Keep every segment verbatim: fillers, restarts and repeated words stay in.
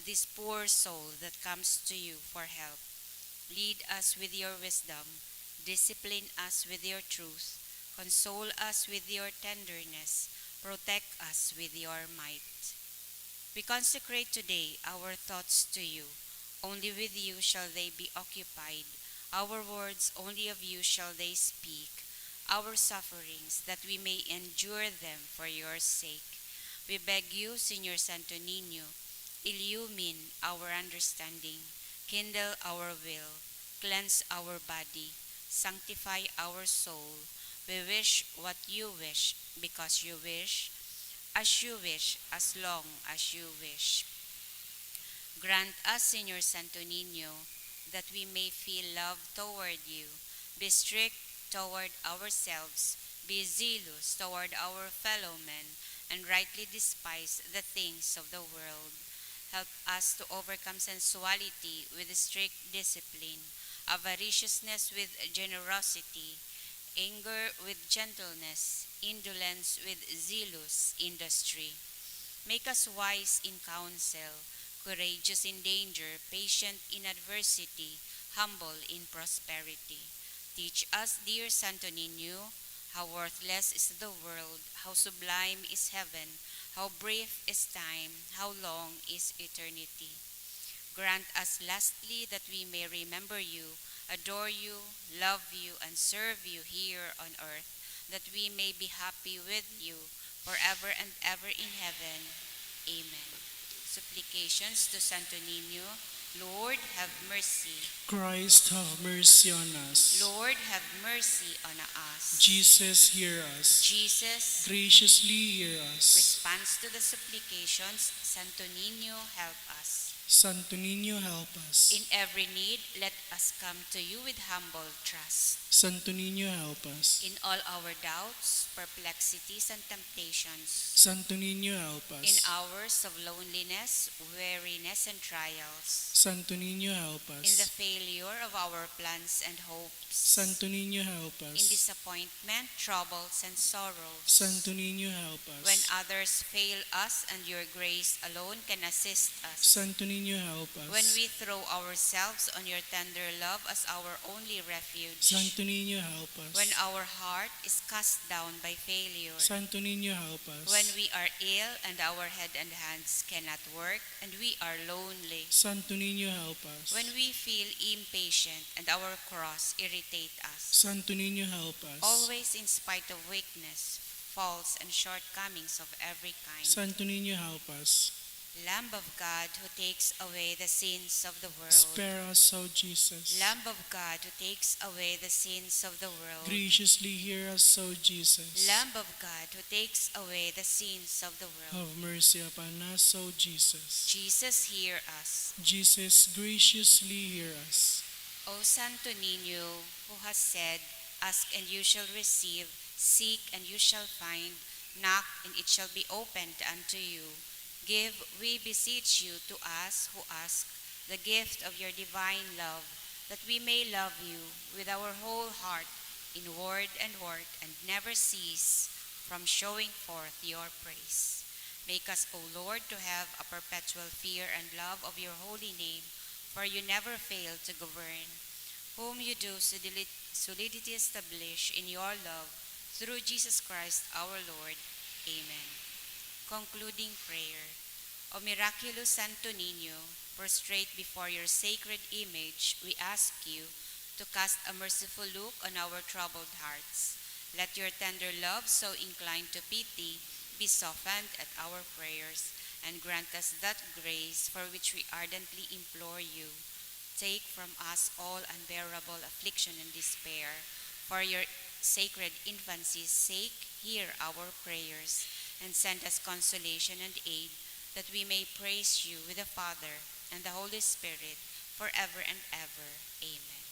this poor soul that comes to you for help. Lead us with your wisdom, discipline us with your truth, console us with your tenderness, protect us with your might. We consecrate today our thoughts to you. Only with you shall they be occupied. Our words, only of you shall they speak. Our sufferings, that we may endure them for your sake. We beg you, Señor Santo Niño, illumine our understanding, kindle our will, cleanse our body, sanctify our soul. We wish what you wish, because you wish, as you wish, as long as you wish. Grant us, Señor Santo Niño, that we may feel love toward you, be strict toward ourselves, be zealous toward our fellow men, and rightly despise the things of the world. Help us to overcome sensuality with strict discipline, avariciousness with generosity, anger with gentleness, indolence with zealous industry. Make us wise in counsel, courageous in danger, patient in adversity, humble in prosperity. Teach us, dear Santo Niño, how worthless is the world, how sublime is heaven, how brief is time, how long is eternity. Grant us lastly that we may remember you, adore you, love you, and serve you here on earth, that we may be happy with you forever and ever in heaven. Amen. Supplications to Santo Niño. Lord, have mercy. Christ, have mercy on us. Lord, have mercy on us. Jesus, hear us. Jesus, graciously hear us. Response to the supplications, Santo Niño, help us. Santo Niño, help us. In every need, let us come to you with humble trust. Santo Niño, help us. In all our doubts, perplexities, and temptations. Santo Niño, help us. In hours of loneliness, weariness, and trials. Santo Niño, help us. In the failure of our plans and hopes. Santo Niño, help us. In disappointment, troubles, and sorrows. Santo Niño, help us. When others fail us and your grace alone can assist us. Santo Niño, help us. When we throw ourselves on your tender love as our only refuge. Santo Niño, help us. When our heart is cast down by failure. Santo Niño, help us. When we are ill and our head and hands cannot work, and we are lonely. Santo Niño, help us. When we feel impatient and our cross irritate us. Santo Niño, help us. Always in spite of weakness, faults, and shortcomings of every kind. Santo Niño, help us. Lamb of God who takes away the sins of the world. Spare us, O Jesus. Lamb of God who takes away the sins of the world. Graciously hear us, O Jesus. Lamb of God who takes away the sins of the world. Have mercy upon us, O Jesus. Jesus, hear us. Jesus, graciously hear us. O Santo Niño, who has said, "Ask and you shall receive, seek and you shall find, knock and it shall be opened unto you." Give, we beseech you, to us who ask the gift of your divine love, that we may love you with our whole heart, in word and work, and never cease from showing forth your praise. Make us, O Lord, to have a perpetual fear and love of your holy name, for you never fail to govern. Whom you do solidly, solidly establish in your love, through Jesus Christ our Lord. Amen. Concluding prayer. O miraculous Santo Niño, prostrate before your sacred image, we ask you to cast a merciful look on our troubled hearts. Let your tender love, so inclined to pity, be softened at our prayers, and grant us that grace for which we ardently implore you. Take from us all unbearable affliction and despair. For your sacred infancy's sake, hear our prayers, and send us consolation and aid, that we may praise you with the Father and the Holy Spirit forever and ever. Amen.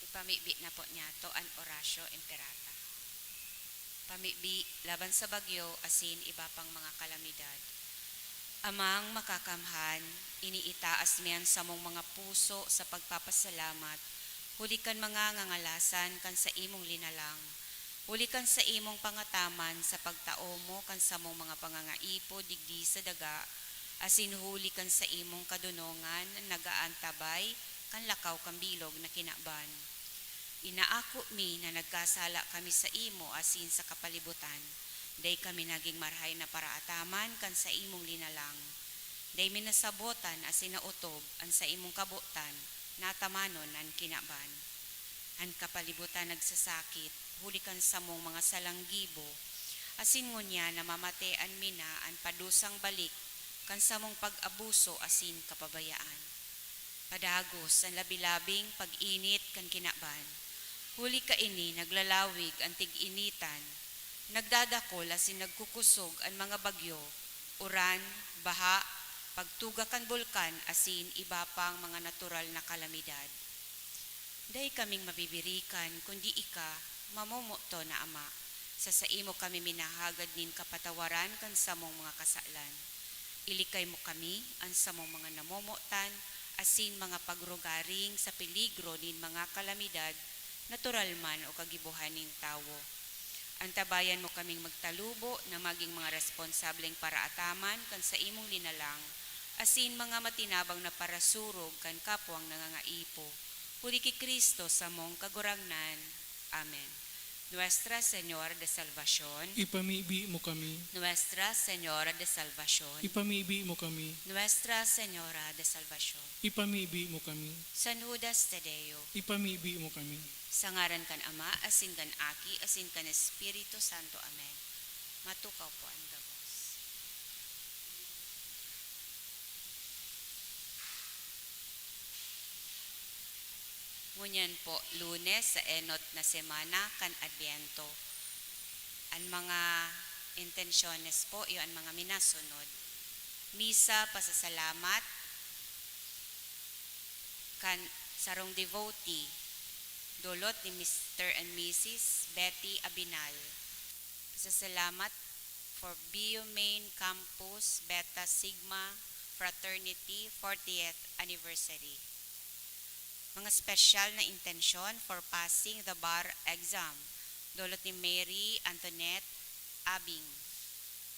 Ipamibi na po niyato an Oratio Imperata. Pamibi laban sa bagyo asin iba pang mga kalamidad. Amang Makakamhan, iniitaas mi an samong mga puso sa pagpapasalamat huli kan mga ngangalasan kan saimong linalang. Huli kan saimong pangataman sa pagtao mo kan samong mga pangangaipo digdi sa daga, asin huli kan saimong kadonongan na nagaantabay kan lakaw kan bilog na kinaban. Inaako mi na nagkasala kami saimo asin sa kapalibutan. Dai kami nagin marahay na paraataman kan saimong linalang. Dai mi nasabotan asin naotob an saimong kabotan na atamanon an kinaban. An kapalibutan nagsasakit huli kan samong mga salang gibo, asin ngunyan namamatean mi na an padusang balik kan samong pag-abuso asin kapabayaan. Padagos an labi-labing pag-init kan kinaban. Huli kaini naglalawig an tig-initan, nagdadakol asin nagkukusog an mga bagyo, uran, baha, pagtuga kan bulkan asin iba pang mga natural na kalamidad. Dai kaming mabibirikan kundi ika, mamomoto na Ama. Sa saimo kami minahagad nin kapatawaran kan samong mga kasalan. Ilikay mo kami, an samong mga namomotan, asin mga pagrugaring sa peligro nin mga kalamidad, natural man o kagibohan nin tawo. Antabayan mo kaming magtalubo na magin mga responsableng paraataman kan saimong linalang, asin mga matinabang na parasurog kan kapwang nangangaipo. Huli ki Cristo samong Kagurangnan. Amen. Nuestra Señora de Salvacion. Ipamibi mo kami. Nuestra Señora de Salvacion. Ipamibi mo kami. Nuestra Señora de Salvacion. Ipamibi mo kami. San Judas Tadeo. Ipamibi mo kami. Sa ngaran kan Ama, asin kan Aki, asin kan Espiritu Santo. Amen. Matukaw po an gabos. Ngunyan po, Lunes sa enot na semana kan Adbyento. An mga intensyones po, iyo an mga minasunod. Misa, pasasalamat kan sarong devotee, dulot ni Mister and Missus Betty Abinal. Pasasalamat for B U Main Campus Beta Sigma Fraternity fortieth Anniversary. Mga special na intensyon for passing the bar exam, dulot ni Mary Antoinette Abing.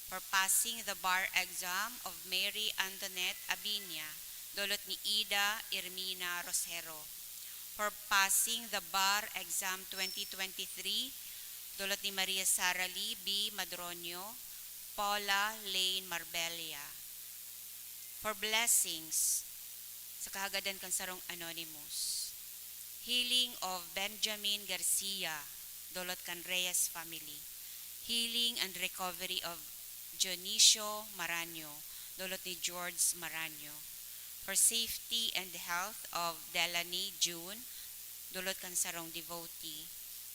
For passing the bar exam of Mary Antoinette Abinia, dulot ni Ida Irmina Rosero. For passing the bar exam twenty twenty-three, dulot ni Maria Sara Lee B Madronio, Paula Lane Marbella. For blessings, sa kahagadan kan sarong anonymous. Healing of Benjamin Garcia, dulot kan Reyes family. Healing and recovery of Dionisio Maranyo, dulot ni George Maranyo. For safety and health of Delany June, dulot kan sarong devotee.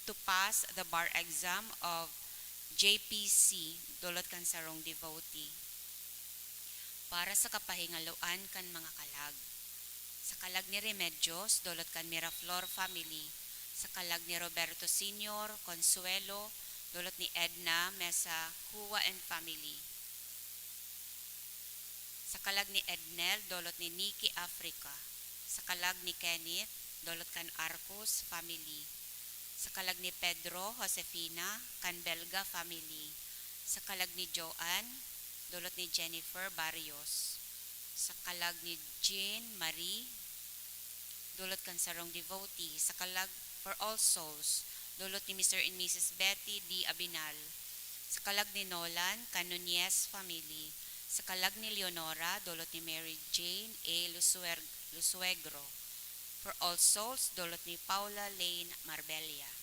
To pass the bar exam of J P C, dulot kan sarong devotee. Para sa kapahingaloan kan mga kalag. Sa kalag ni Remedios, dulot kan Miraflor family. Sa kalag ni Roberto Senior Consuelo, dulot ni Edna Mesa Cua and family. Sa kalag ni Ednel, dulot ni Nikki Africa. Sa kalag ni Kenneth, dulot kan Arcos family. Sa kalag ni Pedro, Josefina, kan Belga family. Sa kalag ni Joanne, dulot ni Jennifer Barrios. Sa kalag ni Jean Marie, dulot kan sarong devotee. Sa kalag for All Souls, dulot ni Mister and Missus Betty D Abinal. Sa kalag ni Nolan, kan Nunez family. Sa kalag ni Leonora, dulot ni Mary Jane A Lusuer-, Lusuegro. For All Souls, dulot ni Paula Lane Marbella.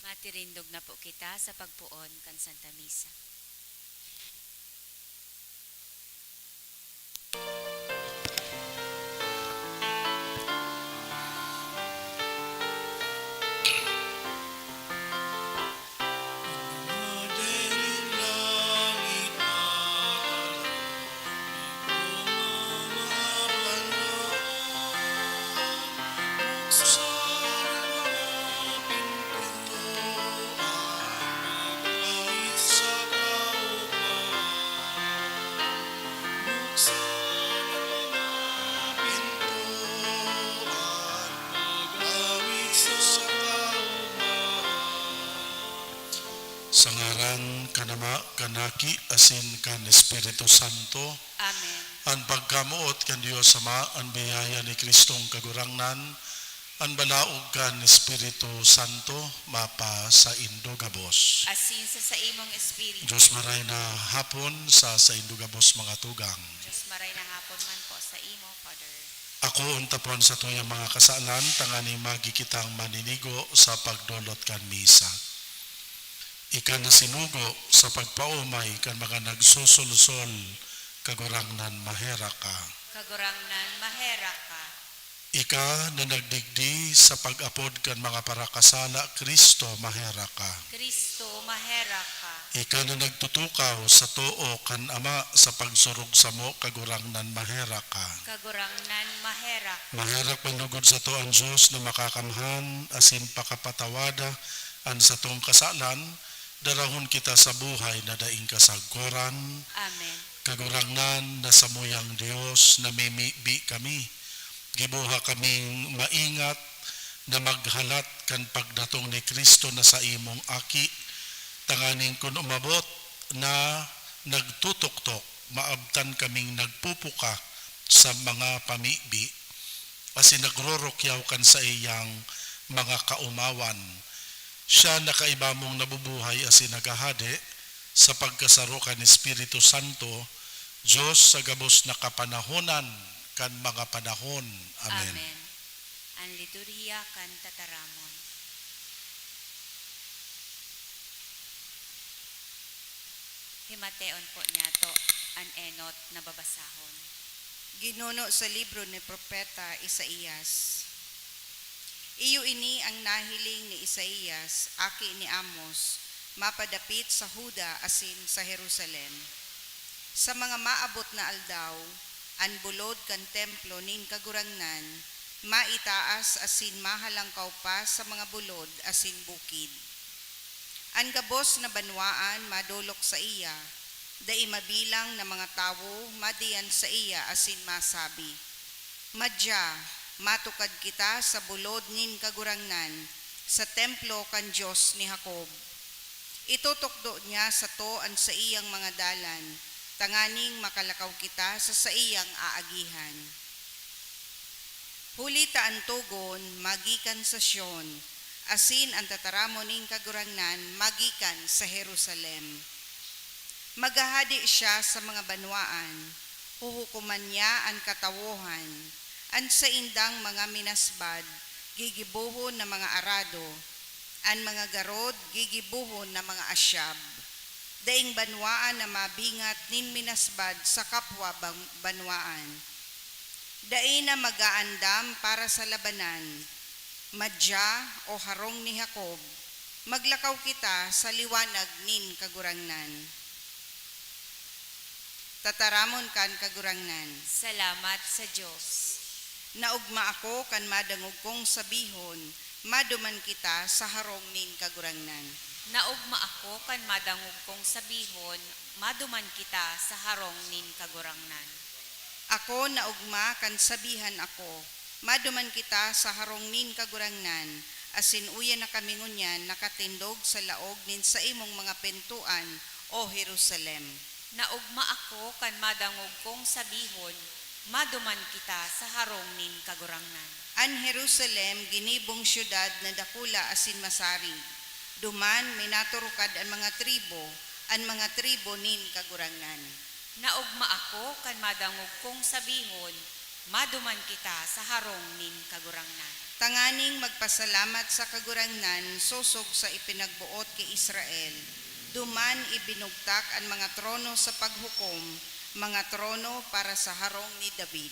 Matirindog na po kita sa pagpoon kan Santa Misa. Sa ngaran kan Ama, kan Aki, asin kan Espiritu Santo. Amen. An pagkamoot kan Dios Ama, an biyaya ni Kristong Kagurangnan, an balaog kan Espiritu Santo, mapasaindo gabos. Asin sa saimong espiritu. Dios maray na hapon sa saindo gabos, mga tugang. Dios maray na hapon man po sa imo, Father. Ako, on tapuan satuyang mga kasalan, tanganing magi kitang maninigo sa pagdolot kan misa. Ika na sinugo sa pagpaomay kan mga nagsusolsol, Kagurangnan, maherak ka. Kagurangnan, maherak ka. Ika na nagdigdi sa pag-apod kan mga parakasala, Cristo, maherak ka. Cristo, maherak ka. Ika na nagtutukaw sa too kan Ama sa pagsurog samo, Kagurangnan, maherak ka. Kagurangnan, maherak. Maherak man lugod sato an Dios na makakamhan asin pakapatawada an satong kasalan, darahon kita sa buhay na daing kasagkoran. Amen. Kagurangnan, na samuyang Dios, namimibi kami. Giboha kaming maingat na maghalat kan pagdatong ni Cristo na saimong Aki, tanganing kun umabot na nagtutuktok, maabtan kaming nagpupuka sa mga pamibi, asin nagrorukyaw kan saiyang mga kaomawan. Siya na kaiba mong nabubuhay asin naghahade sa pagkasaro kan Espiritu Santo, Dios sa gabos na kapanahonan kan mga panahon. Amen. Amen. An liturhiya kan tataramon. Himateon po niyato an enot na babasahon. Ginuno sa libro ni Propeta Isaias. Iyo ini an nahiling ni Isaias, aki ni Amos, mapadapit sa Juda asin sa Jerusalem. Sa mga maabot na aldaw, an bulod kan templo nin Kagurangnan maitaas asin mahalangkaw pa sa mga bulod asin bukid. An gabos na banwaan madolok saiya, dai mabilang na mga tawo madiyan saiya asin masabi, "Madya, matukad kita sa bulod nin Kagurangnan, sa templo kan Dios ni Jacob." Itutukdo niya sato an saiyang mga dalan, tanganing makalakaw kita sa saiyang aagihan. Huli ta an togon magikan sa Sion, asin an tataramon nin Kagurangnan magikan sa Jerusalem. Maghahade siya sa mga banwaan, huhukoman niya an katawohan, an saindang mga minasbad gigibohon na mga arado, an mga garod gigibohon na mga asyab. Daing banwaan na mabingat nin minasbad sa kapwa bang-, banwaan. Dai na mag-aandam para sa labanan. Madya, o harong ni Jacob, maglakaw kita sa liwanag nin Kagurangnan. Tataramon kan Kagurangnan. Salamat sa Dios. Naogma ako kan madangog kong sabihon, "Maduman kita sa harong nin Kagurangnan." Naogma ako kan madangog kong sabihon, "Maduman kita sa harong nin Kagurangnan." Ako naogma kan sabihan ako, "Maduman kita sa harong nin Kagurangnan," asin uya na kami ngunyan nakatindog sa laog nin saimong mga pintoan, O Jerusalem. Naogma ako kan madangog kong sabihon, "Maduman kita sa harong nin Kagurangnan." An Jerusalem, ginibong syudad na dakula asin masarig. Duman minaturukad an mga tribo, an mga tribo nin Kagurangnan. Naogma ako kan madangog kong sabihon, Maduman kita sa harong nin Kagurangnan. Tanganing magpasalamat sa Kagurangnan sosog sa ipinagboot ki Israel. Duman ibinugtak an mga trono sa paghukom, mga trono para sa harong ni David.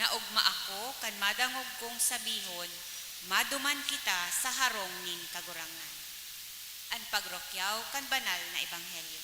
Naogma ako kan madangog kong sabihon, "Maduman kita sa harong nin Kagurangnan." An pagrukyaw kan banal na ebanghelyo.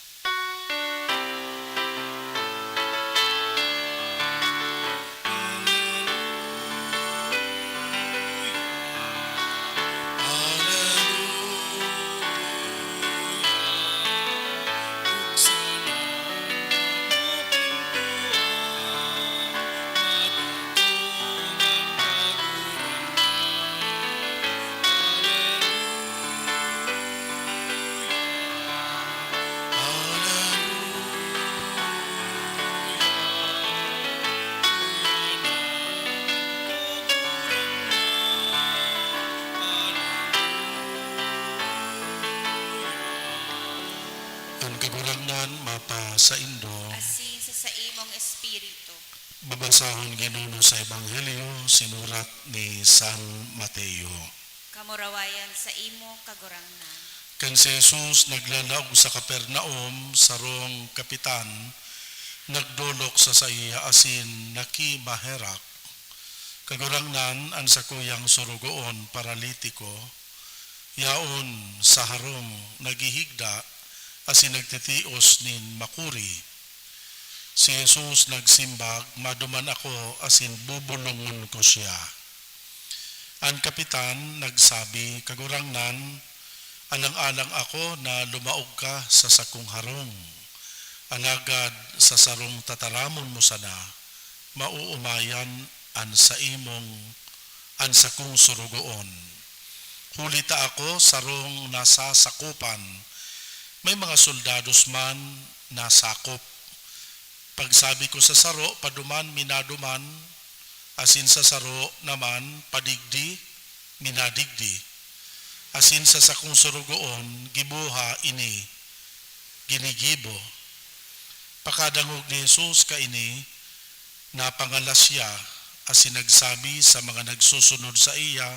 An Kagurangnan mapasaindo. Asin sa saimong espiritu. Babasahon ginuno sa Ebanghelyo sinurat ni San Mateo. Kamurawayan sa imo, Kagurangnan. Kan si Jesus naglalaog sa Capernaum, sarong kapitan nagdolok sa saiya asin nakimaherak, "Kagurangnan, an sakuyang sorogoon paralitiko, yaon sa harong naghihigda asin nagtitios nin makuri." Si Jesus nagsimbag, "Maduman ako asin bubulongon ko siya." An kapitan nagsabi, "Kagurangnan, alang-alang ako na lumaog ka sa sakong harong. Alagad sa sarong tataramon mo sana, maoomayan an saimong, an sakong sorogoon. Huli ta ako sarong nasasakopan, may mga soldados man na sakop. Pagsabi ko sa saro, 'Paduman,' minaduman, asin sa saro naman, 'Padigdi,' minadigdi, asin sa sakong sorogoon, 'Giboha ini,' ginigibo." Pakadangog ni Jesus kaini, napangalas siya asin nagsabi sa mga nagsusunod saiya,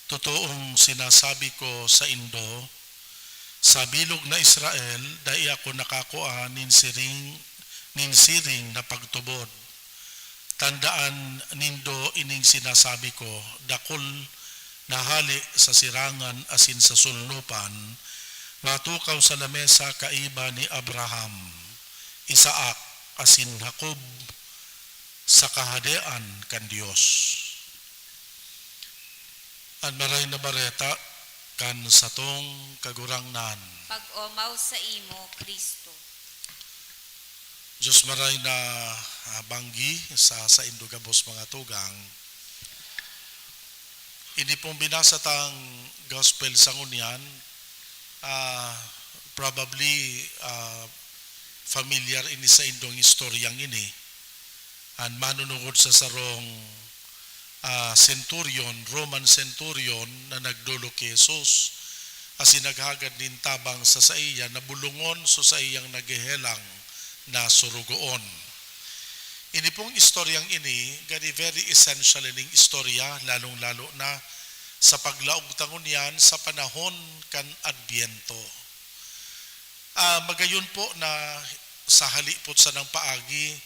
"Totoong sinasabi ko saindo, sa bilog na Israel, dai ako nakakua nin siring, nin siring na pagtubod. Tandaan nindo ining sinasabi ko, dakul na hale sa sirangan asin sa solnopan, matukaw sa lamesa kaiba ni Abraham, Isaac, asin Jacob sa Kahadean kan Dios." An Maray na Bareta kan satong Kagurangnan. Pag-omaw saimo, Cristo. Dios maray na, ah, banggi sa saindo gabos mga tugang. Ini pong binasa tang gospel sa ngunyan, ah, probably, ah, familiar ini sa indong istoryang ini. An manunungod sa sarong, ah, centurion, Roman centurion na nagdolok ki Jesus, asin naghagad nin tabang sa saiya, nabulongon so saiyang naghehelang na sorogoon. Ini pong istoryang ini, gani very essential ining istorya, lalong-lalo na sa paglaog ta ngunyan sa panahon kan Adbyento. Ah, magayon po na sa hali po sanang paagi,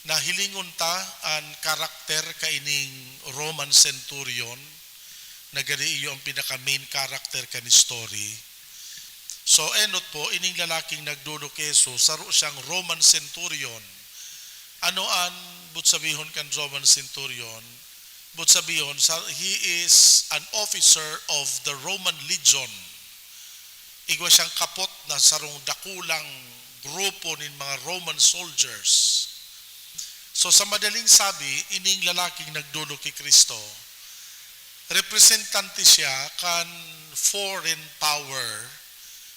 na hilingon ta an karakter kaining Roman centurion, na gani iyo ang pinaka-main character kan story. So, enot po, ining lalaking nagdolok ki Jesus, saro siyang Roman centurion. Ano an boot sabihon kan Roman centurion? Boot sabihon, sa, he is an officer of the Roman Legion. Igwa siyang kapot na sarong dakulang grupo nin mga Roman soldiers. So, sa madaling sabi, ining lalaking nagdolok ki Cristo, representante siya kan foreign power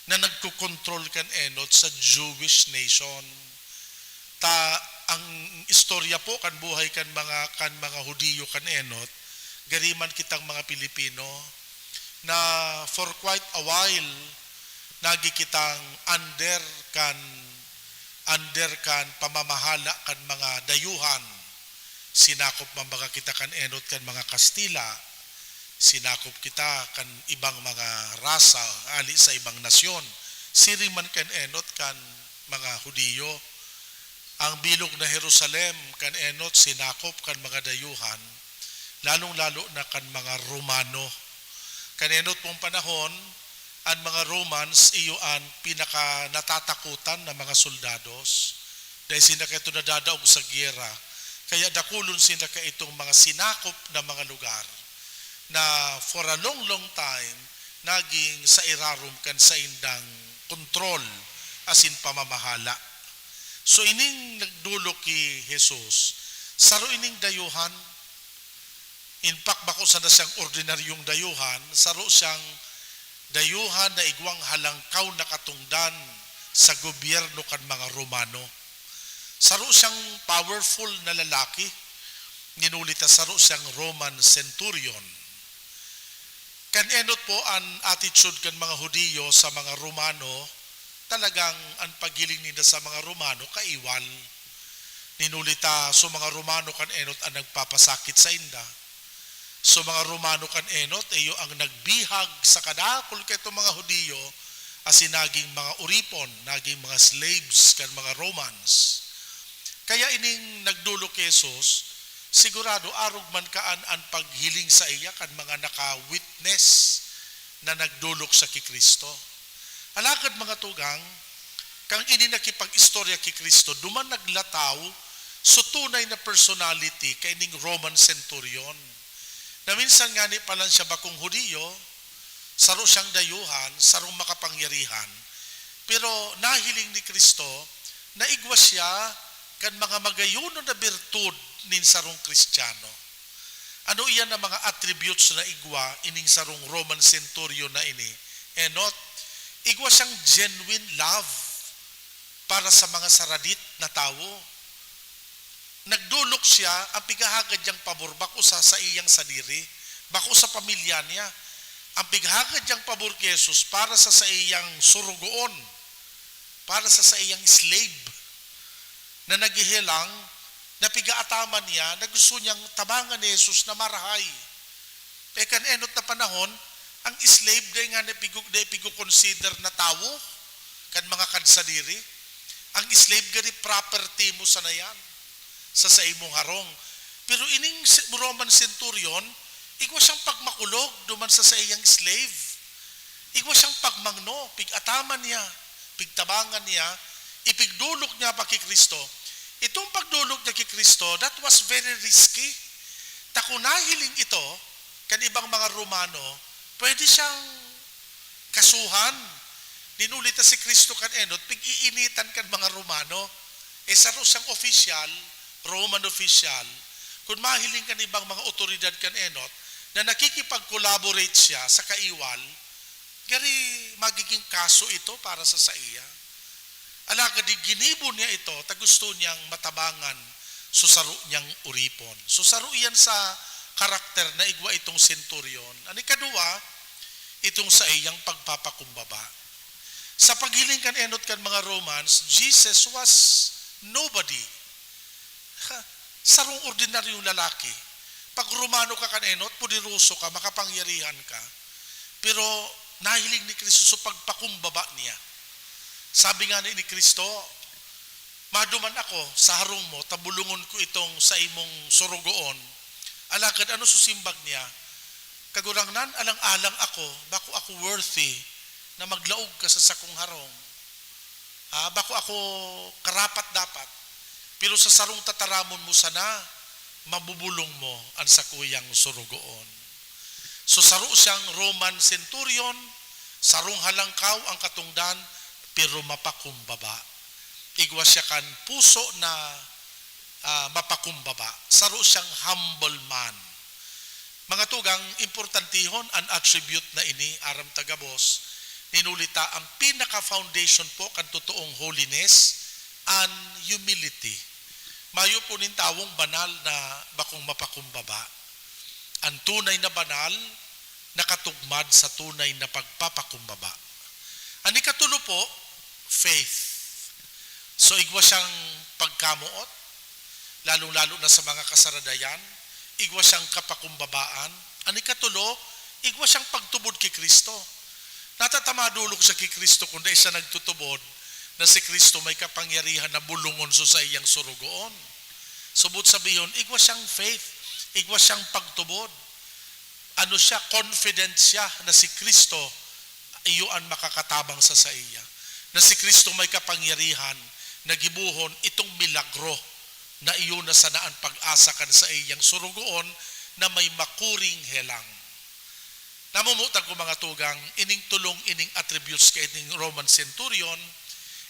na nagkokontrol kan enot sa Jewish nation. Ta, ang istorya po kan buhay kan mga, kan mga Hudiyo kan enot, gari man kitang mga Pilipino, na for quite a while, nagi kitang under kan, under kan pamamahala kan mga dayuhan. Sinakop man baga kita kan enot kan mga Kastila, sinakop kita kan ibang mga rasa, hali sa ibang nasyon, siring man kan enot kan mga Judio. Ang bilog na Jerusalem kan enot sinakop kan mga dayuhan, lalong-lalo na kan mga Romano. Kan enot pong panahon, an mga Romans iyo an pinakanatatakotan na mga soldados, dai sinda kaito nadadaog sa giyera, kaya dakulon sinda kaitong mga sinakop na mga lugar na for a long, long time naging sa irarom kan saindang kontrol asin pamamahala. So, ining nagdolok ki Jesus, saro ining dayuhan. In fact, bako sana siyang ordinaryong dayuhan, saro siyang dayuhan na igwang halangkaw na katungdan sa gobyerno kan mga Romano. Saro siyang powerful na lalaki, ninuli ta saro siyang Roman centurion. Kan enot po an attitude kan mga Judio sa mga Romano, talagang an paghiling ninda sa mga Romano kaiwal. Ninuli ta, so mga Romano kan enot an nagpapasakit sainda. So mga Romano kan enot, iyo ang nagbihag sa kadakul kaitong mga Judio, asin naging mga oripon, naging mga slaves kan mga Romans. Kaya ining nagdolok ki Jesus, sigurado arog man kaan an paghiling saiya kan mga naka-witness na nagdolok siya ki Cristo. Alagad, mga tugang, kan ini nakipag-istorya ki Cristo, duman naglataw so tunay na personality kaining Roman centurion, na minsan ngani pa lang siya bakong Judio, saro siyang dayuhan, sarong makapangyarihan, pero nahiling ni Cristo na igwa siya kan mga magayonon na birtud nin sarong Kristiyano. Ano iyan na mga attributes na igwa ining sarong Roman centurion na ini? Enot, igwa siyang genuine love para sa mga saradit na tawo. Nagdolok siya, ang pighahagad niyang pabor bako sa saiyang sadiri, bako sa pamilya niya. Ang pighahagad niyang pabor ki Jesus para sa saiyang surugoon, para sa saiyang slave na naghehelang, na pig-aataman niya, na gusto niyang tabangan ni Jesus na marahay. Eh, kan enot na panahon, ang slave dai ngani pigu-, dai pigo-consider na tawo kan mga kadsadiri. Ang slave gani property mo sana yan sa saimong harong. Pero ining si-, Roman centurion, igwa siyang pagmakulog duman sa saiyang slave. Igwa siyang pagmangno, pig-ataman niya, pigtabangan niya, ipigdolok niya pa ki Cristo. Itong pagdolok niya ki Cristo, that was very risky. Ta kun nahiling ito kan ibang mga Romano, pwede siyang kasuhan. Ninuli ta si Cristo kan enot, pig-iinitan kan mga Romano. Eh, saro siyang opisyal, Roman official, kun mahiling kan ibang mga otoridad kan enot na nakikipag-collaborate siya sa kaiwal, gari magiging kaso ito para sa saiya. Alagad di ginibo niya ito ta gusto niyang matabangan so saro niyang oripon. So, saro iyan sa karakter na igwa itong centurion. An ikaduwa, itong saiyang pagpapakumbaba. Sa paghiling kan enot kan mga Romans, Jesus was nobody. Ha, sarong ordinaryong lalaki. Pag Romano ka kan enot, poderoso ka, makapangyarihan ka. Pero nahiling ni Cristo so pagpakumbaba niya. Sabi ngani ni Cristo, "Maduman ako sa harong mo, ta bulongon ko itong saimong sorogoon." Alagad ano so simbag niya? "Kagurangnan, alang-alang ako, bako ako worthy na maglaog ka sa sakong harong. Ah, bako ako karapat-dapat. Pero sa sarong tataramon mo sana, mabubulong mo an sakuyang sorogoon." So, saro siyang Roman centurion, sarong halangkaw ang katongdan, pero mapakumbaba. Igwa siya kan puso na, ah, mapakumbaba. Saro siyang humble man. Mga tugang, importantihon an attribute na ini, aram ta gabos, ninuli ta ang pinaka-foundation po kan totoong holiness, an humility. Mayo po nin tawong banal na bakong mapakumbaba. An tunay na banal, nakatugmad sa tunay na pagpapakumbaba. An ikatulo po, faith. So, igwa siyang pagkamoot, lalong-lalo na sa mga kasaradayan, igwa siyang kapakumbabaan. An ikatulo, igwa siyang pagtubod ki Cristo. Natatama dolok siya ki Cristo kun dai siya nagtutubod na si Cristo may kapangyarihan na bulongon sa saiyang sorogoon. Subot sabihon, igwa siyang faith, igwa siyang pagtubod. Ano siya, confident siya na si Cristo iyo an makakatabang sa saiya, na si Cristo may kapangyarihan na gibohon itong milagro na iyo na sana an pag-asa kan saiyang sorogoon na may makuring helang. Namumutan ko, mga tugang, ining tulong, ining attributes kaining Roman centurion,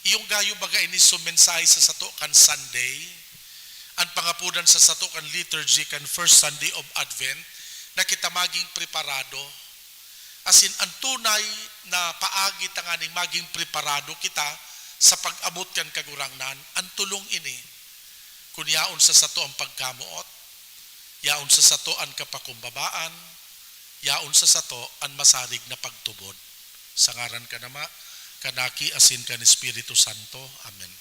iyong gayo baga ini sumensahe sa sato kan Sunday, an pangapodan sa sato kan liturgy kan first Sunday of Advent, na kita maging preparado. Asin, an tunay na paagi tanganing maging preparado kita sa pag-abot kan Kagurangnan, an tulong ini. Kun yaon sa sato an pagkamoot, yaon sa sato an kapakumbabaan, yaon sa sato an masarig na pagtubod. Sa ngaran kan Ama, kan Aki, asin kan Espiritu Santo. Amen.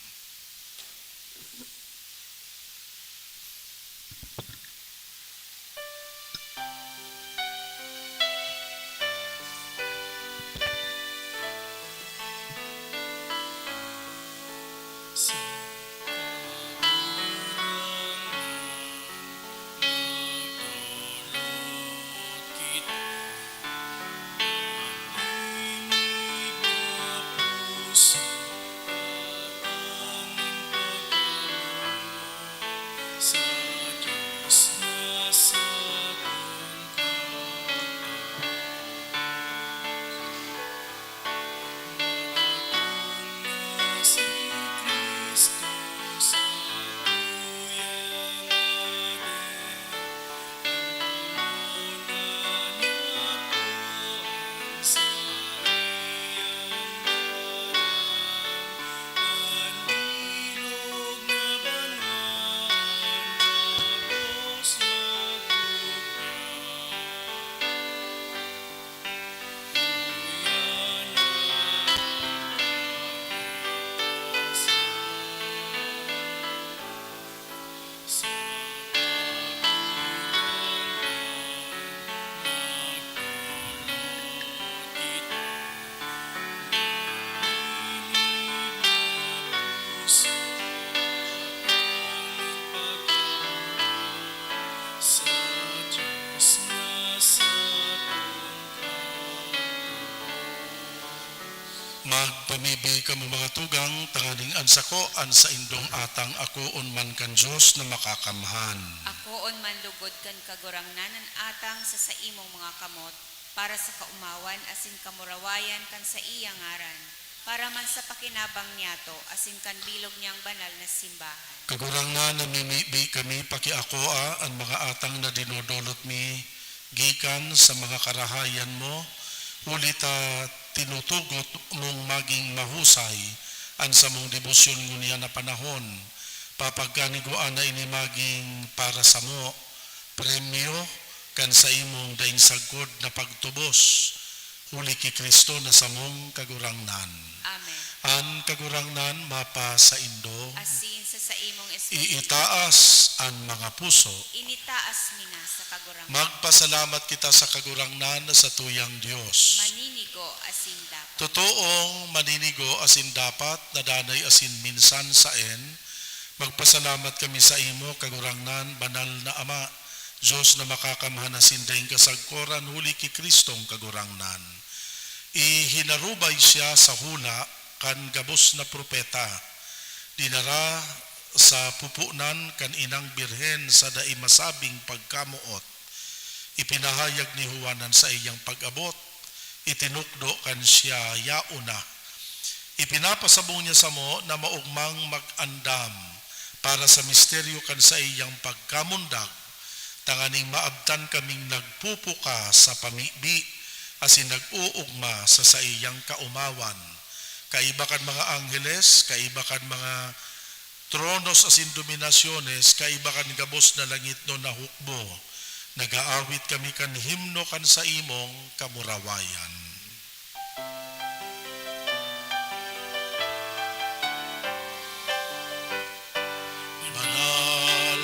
Magpamibi kamo, mga tugang, tanganing an sako, an saindong atang, akoon man kan Dios na Makakamhan. Akoon man lugod kan Kagurangnan an atang sa saimong mga kamot, para sa kaomawan asin kamurawayan kan saiyang ngaran, para man sa pakinabang niyato asin kan bilog niyang banal na simbahan. Kagurangnan, namimibi kami, pakiakoa an mga atang na dinodolot mi gikan sa mga karahayan mo, huli ta tinutugot mong magin mahusay an samong debosyon ngunyan na panahon. Papagkanigwaan na ini magin para samo, premyo kan saimong daing sagkod na pagtubos, huli ki Cristo na samong Kagurangnan. Amen. An Kagurangnan mapasaindo. Asin sa saimong espiritu. Iitaas an mga puso. Initaas mi na sa Kagurangnan. Magpasalamat kita sa Kagurangnan na satuyang Dios. Maninigo asin dapat. Totoong maninigo asin dapat na danay asin minsan saen, magpasalamat kami saimo, Kagurangnan, Banal na Ama, Dios na Makakamhan asin daing kasagkoran, huli ki Cristong Kagurangnan. Ihinarubay siya sa hula kan gabos na propeta. Dinara sa pupunan kan inang birhen sa dai masabing pagkamoot. Ipinahayag ni Juan an saiyang pag-abot. Itinukdo kan siya yaon na. Ipinapasabong niya samo na maogmang mag-andam para sa misteryo kan saiyang pagkamundag, tanganing maabtan kaming nagpupuka sa pamibi asin nag-oogma sa saiyang kaomawan. Kaiba kan mga angheles, kaiba kan mga tronos asin dominasyones, kaiba kan gabos na langitnon na hukbo, nag-aawit kami kan himno kan saimong kamurawayan. Banal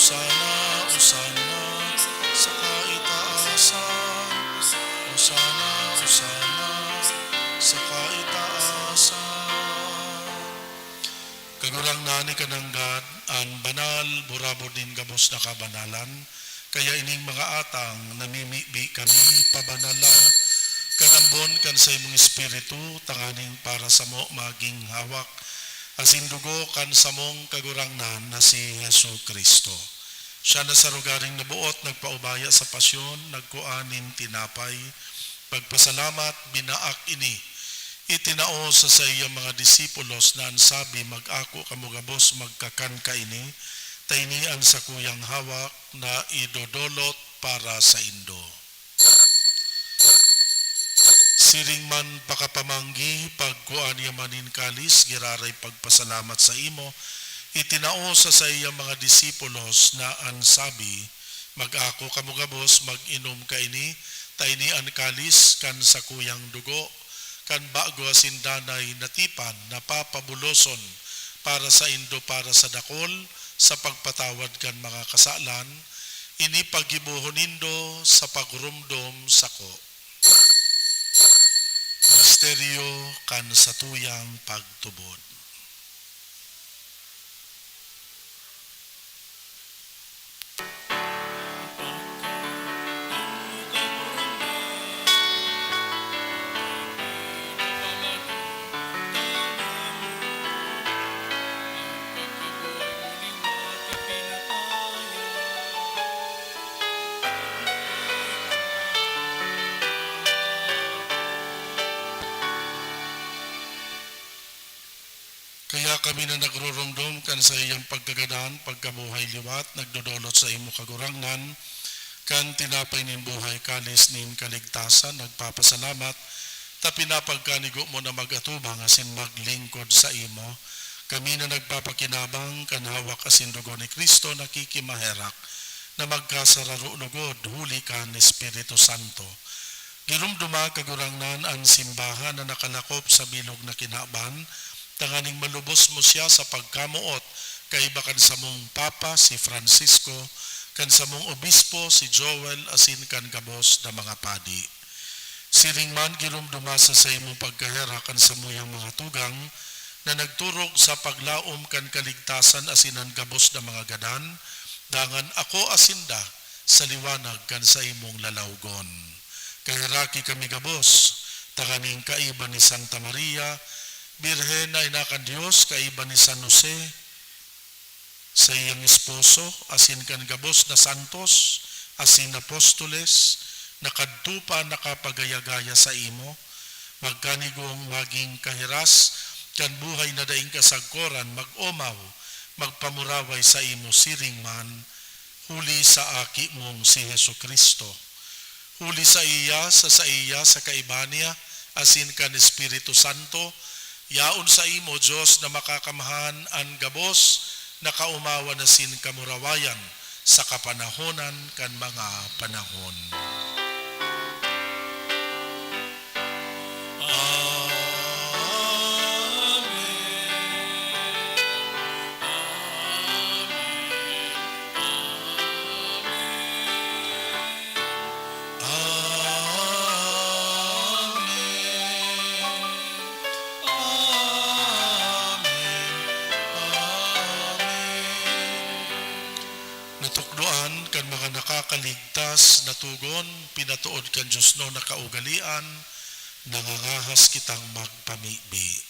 Osana, Osana sa kaitaasan. Osana, Osana sa kaitaasan. Kagurangnan, ika nanggad an banal, burabod nin gabos na kabanalan. Kaya ining mga atang, namimibi kami, pabanala kan ambon kan saimong Espiritu, tanganing para samo magin hawak asin dugo kan samong Kagurangnan na si Jesu-Cristo. Siya na sa lugaring naboot, nagpaubaya sa pasyon, nagkua nin tinapay, pagpasalamat, binaak ini, itinao sa saiyang mga disipulos na an sabi, "Mag-ako kamo gabos, magkakan kaini, ta ini an sakuyang hawak na idodolot para saindo." Siring man pakapamanggi, pagkua niya man nin kalis, giraray pagpasalamat sa imo, itinao sa saiyang mga disipulos na an sabi, "Mag-ako kamo gabos, mag-inom kaini, ta ini an kalis kan sakuyang dugo, kan bago asin danay na tipan, na papabuloson para saindo, para sa dakol, sa pagpatawad kan mga kasalan. Ini paggibohon nindo sa pagromdom sako." Misteryo kan satuyang pagtubod. Kaya kami na nagruromdom kan saiyang pagkagadan, pagkabuhay liwat, nagdodolot sa imo, Kagurangnan, kan tinapay nin buhay, kalis nin kaligtasan, nagpapasalamat ta pinapagkanigo mo na mag-atubang asin maglingkod sa imo. Kami na nagpapakinabang kan hawak asin dugo ni Cristo, nakikimaherak na magkasararo logod huli kan Espiritu Santo. Giromdoma, Kagurangnan, an simbahan na nakalakop sa bilog na kinaban, tanganing malubos mo siya sa pagkamoot kaiba kan samong Papa, si Francisco, kan samong Obispo, si Joel, asin kan gabos na mga padi. Siring man, giromdoma sa saimong pagkaherak an samuyang mga tugang na nagturog sa paglaom kan kaligtasan asin an gabos na mga gadan, dangan akoa sinda sa liwanag kan saimong lalawgon. Kaheraki kami gabos, tanganing kaiba ni Santa Maria, Birhen na ina kan Dios, kaiba ni San Jose, saiyang esposo, asin kan gabos na santos asin apostoles na kadto pa nakapagaya-gaya saimo, magkanigong magin kahiras kan buhay na daing kasagkoran, mag-omaw, magpamuraway saimo siring man, huli sa Aki mong si Jesu-Cristo. Huli saiya, sa saiya, sa kaiba niya, asin kan Espiritu Santo, yaon saimo, Dios na Makakamhan, an gabos na kaomawan asin kamurawayan sa kapanahonan kan mga panahon. Amen. Amen. Amen. Amen. Amen. Natukdoan kan mga nakakaligtas na tugon, pinatood kan diosnon na kaugalean, nangangahas kitang magpamibi.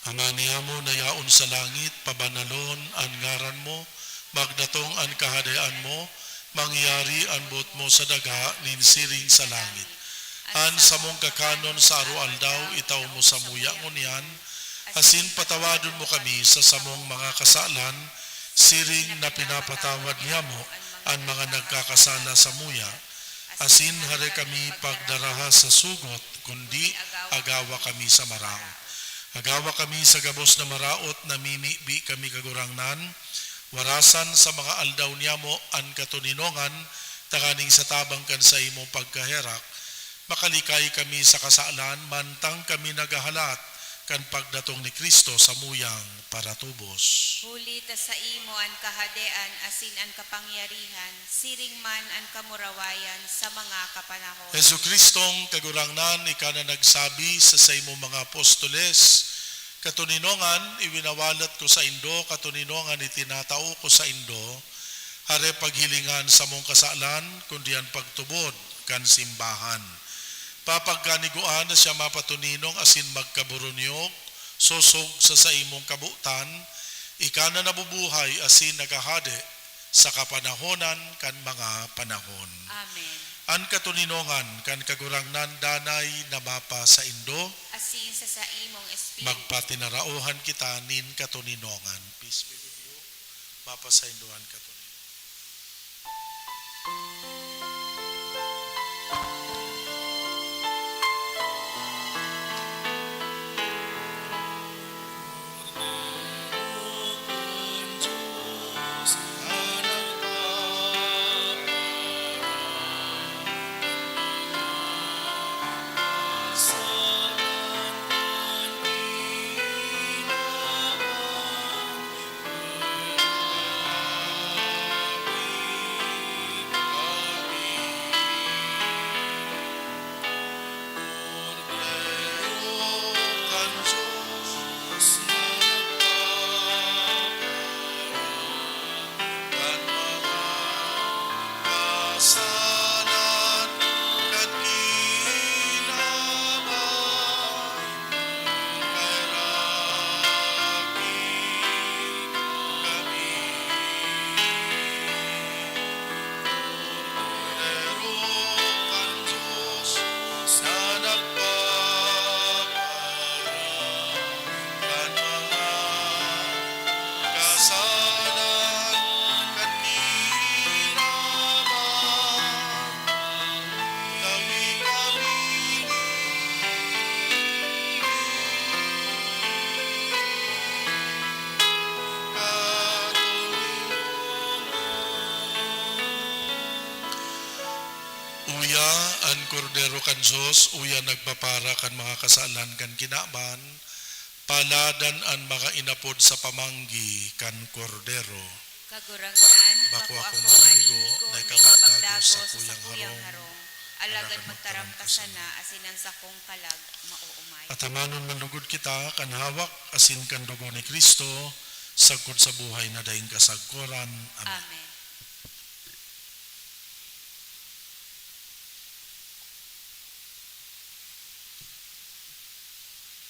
Ama niamo na yaon sa langit, pabanalon an ngaran mo, magdatong an Kahadean mo, mangyari an boot mo sa daga nin siring sa langit. An samong kakanon sa aroaldaw, itao mo samuya ngunyan, asin patawadon mo kami sa samong mga kasalan, siring na pinapatawad niamo an mga nagkakasala samuya. Asin hare kami pagdaraha sa sugot, kundi agawa kami sa maraot. Agawa kami sa gabos na maraot, namimibi kami, Kagurangnan, warasan sa mga aldaw niamo an katoninongan, tanganing sa tabang kan saimong pagkaherak, makalikay kami sa kasalan, mantang kami naghahalat kan pagdatong ni Cristo samuyang paratubos. Huli ta saimo an kahadean asin an kapangyarihan, siring man an kamurawayan sa mga kapanahon. Jesu-Cristong Kagurangnan, ika na nagsabi sa saimong mga apostoles, "Katoninongan, iwinawalat ko saindo, katoninongan, itinatao ko saindo, hare paghilingan samong kasalan, kundi an pagtubod kan simbahan." Papagkanigoan na siya mapatoninong asin magkaburonyok, sosog sa saimong kabotan, ika na nabubuhay asin naghahade sa kapanahonan kan mga panahon. Amen. An katoninongan kan Kagurangnan danay na mapasaindo. Asin sa saimong espiritu. Magpatinaraohan kita nin katoninongan. Peace be with you. Mapasaindo an katoninongan. Kordero kan Dios na nagpaparan kan mga kasalanan kan kinaban, tawi kami ni Uya an Kordero kan Dios, uya nagpapara kan mga kasalan kan kinaban. Paladan an mga inapod sa pamanggi kan Kordero. Kagurangnan, bako ako maligo, na ikaw magdagos sa kuyang harong. Alagad magtaram ka sana, asin an sakong kalag maoomay. Atamanon man lugod kita kan hawak asin kan dugo ni Cristo, sagkod sa buhay na daing kasagkoran. Amen. Amen.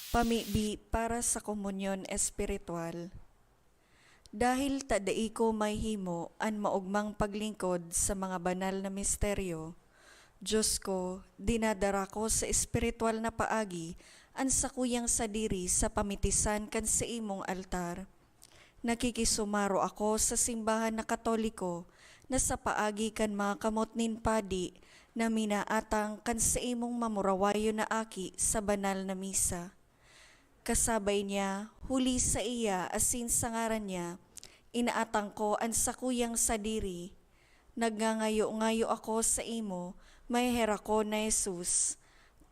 Pamibi para sa komunyon espiritual. Dahil ta dai ko mahihimo an maogmang paglingkod sa mga banal na misteryo, Dios ko, dinadara ko sa espiritual na paagi an sakuyang sadiri sa pamitisan kan saimong altar. Nakikisumaro ako sa simbahan na Katoliko na sa paagi kan mga kamot nin padi na minaatang kan saimong mamurawayon na aki sa banal na misa. Kasabay niya, huli saiya asin sa ngaran niya, inaatang ko an sakuyang sadiri. Nagngangayo-ngayo ako saimo, maheherakon na Jesus.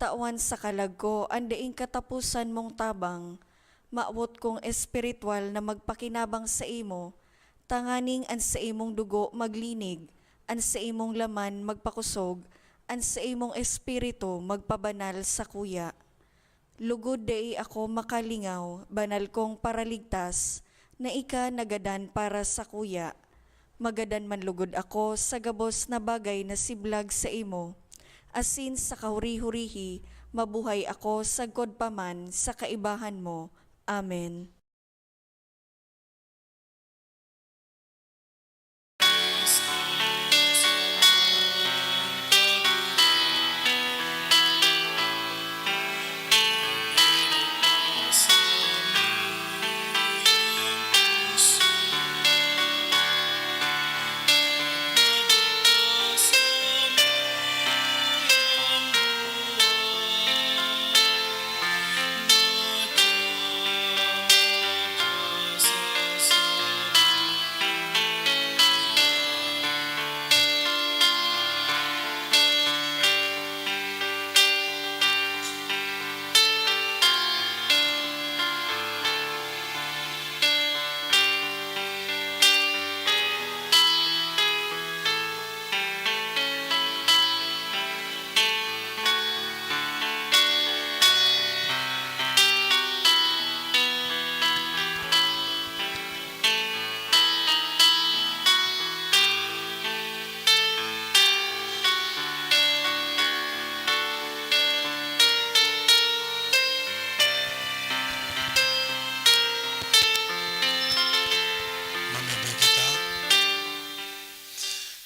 Tawan sa kalag ko an daing kataposan mong tabang. Mawot kong espiritual na magpakinabang saimo, tanganing an saimong dugo maglinig, an saimong laman magpakosog, an saimong espiritu magpabanal sakuya. Lugod dai ako makalingaw, banal kong Paraligtas, na ika nagadan para sakuya. Magadan man lugod ako sa gabos na bagay na siblag saimo, asin sa kahuri-hurihi mabuhay ako sagkod pa man sa kaibahan mo. Amen.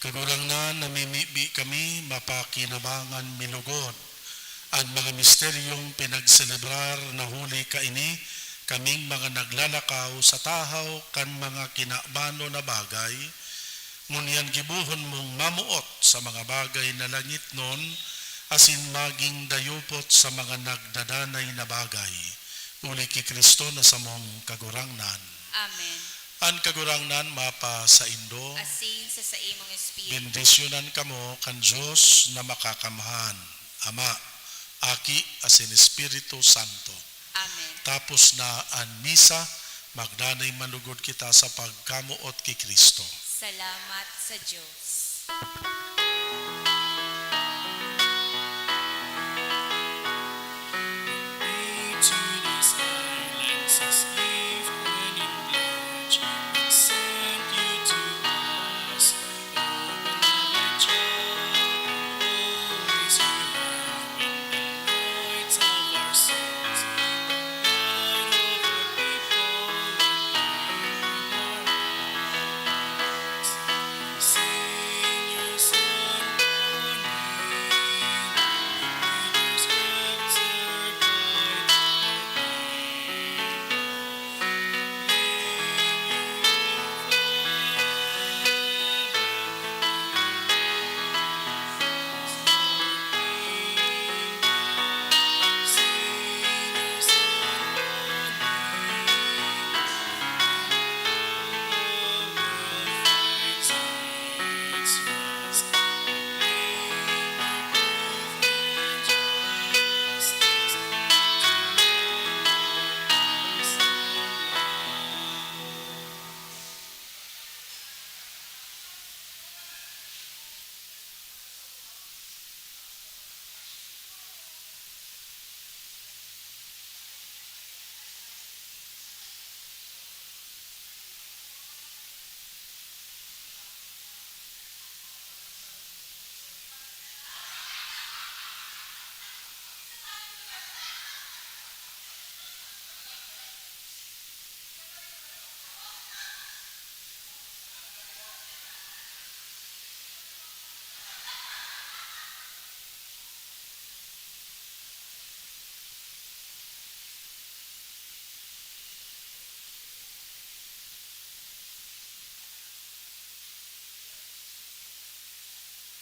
Kagurangnan, namimibi kami, mapakinabangan mi lugod an mga misteryong pinagselebrar na huli kaini, kaming mga naglalakaw sa tahaw kan mga kinabanon na bagay, ngunyan gibohon mong mamuot sa mga bagay na langitnon, asin magin dayupot sa mga nagdadanay na bagay. Huli ki Cristo na samong Kagurangnan. Amen. An Kagurangnan mapasaindo. Asin sa saimong espiritu. Bendisyonan kamo kan Dios na Makakamhan, Ama, Aki, asin Espiritu Santo. Amen. Tapos na an misa, magdanay man lugod kita sa pagkamoot ki Cristo. Salamat sa Dios.